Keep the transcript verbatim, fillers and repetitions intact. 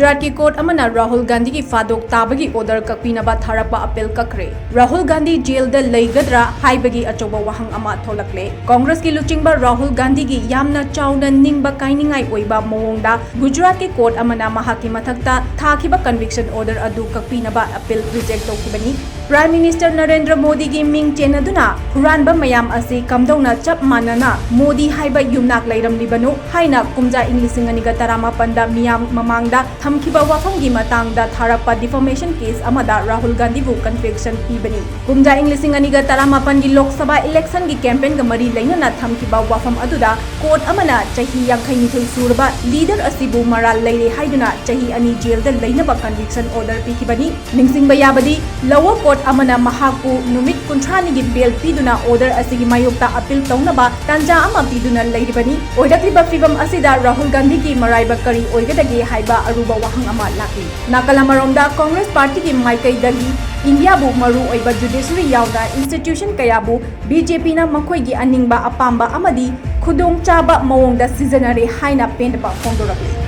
ꯒꯨꯖꯔꯥꯠꯀꯤ ꯀꯣꯔꯠ ꯑꯃꯅ ꯔꯥꯍꯨꯜ ꯒꯥꯟꯙꯤꯒꯤ ꯐꯥꯗꯣꯛ ꯇꯥꯕꯒꯤ ꯑꯣꯔꯗꯔ ꯀꯛꯄꯤꯅꯕ ꯊꯥꯔꯛꯄ ꯑꯄꯤꯜ ꯀꯛꯈ꯭ꯔꯦ꯫ ꯔꯥꯍꯨꯜ ꯒꯥꯟꯙꯤ ꯖꯦꯜꯗ ꯂꯩꯒꯗ꯭ꯔꯥ ꯍꯥꯏꯕꯒꯤ ꯑꯆꯧꯕ ꯋꯥꯍꯪ ꯑꯃ ꯊꯣꯛꯂꯛꯂꯦ꯫ ꯀꯣꯡꯒ꯭ꯔꯦꯁꯀꯤ ꯂꯨꯆꯤꯡꯕ ꯔꯥꯍꯨꯜ ꯒꯥꯟꯙꯤꯒꯤ ꯌꯥꯝꯅ ꯆꯥꯎꯅ ꯅꯤꯡꯕ ꯀꯥꯏꯅꯤꯡꯉꯥꯏ ꯑꯣꯏꯕ ꯃꯑꯣꯡꯗ ꯒꯨꯖꯔꯥꯠꯀꯤ ꯀꯣꯔꯠ ꯑꯃꯅ ꯃꯍꯥꯛꯀꯤ ꯃꯊꯛꯇ ꯊꯥꯈꯤꯕ ꯀꯟꯚꯤꯛꯁꯟ ꯑꯣꯔꯗꯔ ꯑꯗꯨ ꯀꯛꯄꯤꯅꯕ ꯑꯄꯤꯜ ꯔꯤꯖꯦꯛ ꯇꯧꯈꯤꯕꯅꯤ꯫ ꯄ꯭ꯔꯥꯏꯝ ꯃꯤꯅꯤꯁꯇꯔ ꯅꯔꯦꯟꯗ꯭ꯔ ꯃꯣꯗꯤꯒꯤ ꯃꯤꯡ ꯆꯦꯟꯅꯗꯨꯅ ꯍꯨꯔꯥꯟꯕ ꯃꯌꯥꯝ ꯑꯁꯤ ꯀꯝꯗꯧꯅ ꯆꯞ ꯃꯥꯟꯅꯅ ꯃꯣꯗꯤ ꯍꯥꯏꯕ ꯌꯨꯝꯅꯥꯛ ꯂꯩꯔꯝꯂꯤꯕꯅꯣ ꯍꯥꯏꯅ ꯀꯨꯝꯖꯥ ꯏꯪ ꯂꯤꯁꯤꯡ ꯑꯅꯤꯒ ꯇꯔꯥꯃꯥꯄꯟꯗ ꯃꯤꯌꯥꯝ ꯃꯃꯥꯡꯗ ꯊꯝꯈꯤꯕ ꯋꯥꯐꯝꯒꯤ ꯃꯇꯥꯡꯗ ꯊꯥꯔꯛꯄ ꯗꯤꯐꯥꯃꯦꯁꯟ ꯀꯦꯁ ꯑꯃꯗ ꯔꯥꯍꯨꯜ ꯒꯥꯟꯙꯤꯕꯨ ꯀꯟꯚꯤꯛꯁꯟ ꯄꯤꯕꯅꯤ꯫ ꯀꯨꯝꯖꯥ ꯏꯪ ꯂꯤꯁꯤꯡ ꯑꯅꯤꯒ ꯇꯔꯥꯃꯥꯄꯟꯒꯤ ꯂꯣꯛ ꯁꯚꯥ ꯏꯂꯦꯛꯁꯟꯒꯤ ꯀꯦꯝꯄꯦꯟꯒ ꯃꯔꯤ ꯂꯩꯅꯅ ꯊꯝꯈꯤꯕ ꯋꯥꯐꯝ ꯑꯗꯨꯗ ꯀꯣꯔꯠ ꯑꯃꯅ ꯆꯍꯤ ꯌꯥꯡꯈꯩꯅꯤꯊꯣꯏ ꯁꯨꯔꯕ ꯂꯤꯗꯔ ꯑꯁꯤꯕꯨ ꯃꯔꯥꯜ ꯂꯩꯔꯦ ꯍꯥꯏꯗꯨꯅ ꯆꯍꯤ ꯑꯅꯤ ꯖꯦꯜꯗ ꯂꯩꯅꯕ ꯀꯟꯚꯤꯛꯁꯟ ꯑꯣꯔꯗꯔ ꯄꯤꯈꯤꯕꯅꯤ꯫ ꯅꯤꯡꯁꯤꯡꯕ ꯌꯥꯕꯗꯤ, ꯂꯣꯋꯔ ꯀꯣꯔꯠ ꯑꯃꯅ ꯃꯍꯥꯛꯄꯨ ꯅꯨꯃꯤꯠ ꯀꯨꯟꯊ꯭ꯔꯥꯅꯤꯒꯤ ꯕꯦꯜ ꯄꯤꯗꯨꯅ ꯑꯣꯔꯗꯔ ꯑꯁꯤꯒꯤ ꯃꯥꯌꯣꯛꯇ ꯑꯄꯤꯜ ꯇꯧꯅꯕ ꯇꯥꯟꯖꯥ ꯑꯃ ꯄꯤꯗꯨꯅ ꯂꯩꯔꯤꯕꯅꯤ꯫ ꯑꯣꯏꯔꯛꯂꯤꯕ ꯐꯤꯚꯝ ꯑꯁꯤꯗ ꯔꯥꯍꯨꯜ ꯒꯥꯟꯙꯤꯒꯤ ꯃꯔꯥꯏꯕꯛ ꯀꯔꯤ ꯑꯣꯏꯒꯗꯒꯦ ꯍꯥꯏꯕ ꯑꯔꯨꯕ ꯋꯥꯍꯪ ꯑꯃ ꯂꯥꯛꯂꯤ꯫ ꯅꯥꯀꯜ ꯑꯃꯔꯣꯝꯗ, ꯀꯣꯡꯒ꯭ꯔꯦꯁ ꯄꯥꯔꯇꯤꯒꯤ ꯃꯥꯏꯀꯩꯗꯒꯤ ꯏꯟꯗꯤꯌꯥꯕꯨ ꯃꯔꯨ ꯑꯣꯏꯕ ꯖꯨꯗꯤꯁꯔꯤ ꯌꯥꯎꯅ ꯏꯟꯁꯇꯤꯇ꯭ꯌꯨꯁꯟ ꯀꯌꯥꯕꯨ ꯕꯤ ꯖꯦ ꯄꯤꯅ ꯃꯈꯣꯏꯒꯤ ꯑꯅꯤꯡꯕ ꯑꯄꯥꯝꯕ ꯑꯃꯗꯤ ꯈꯨꯗꯣꯡꯆꯥꯕ ꯃꯑꯣꯡꯗ ꯁꯤꯖꯤꯟꯅꯔꯦ ꯍꯥꯏꯅ ꯄꯦꯟꯗꯕ ꯐꯣꯡꯗꯣꯔꯛꯂꯤ꯫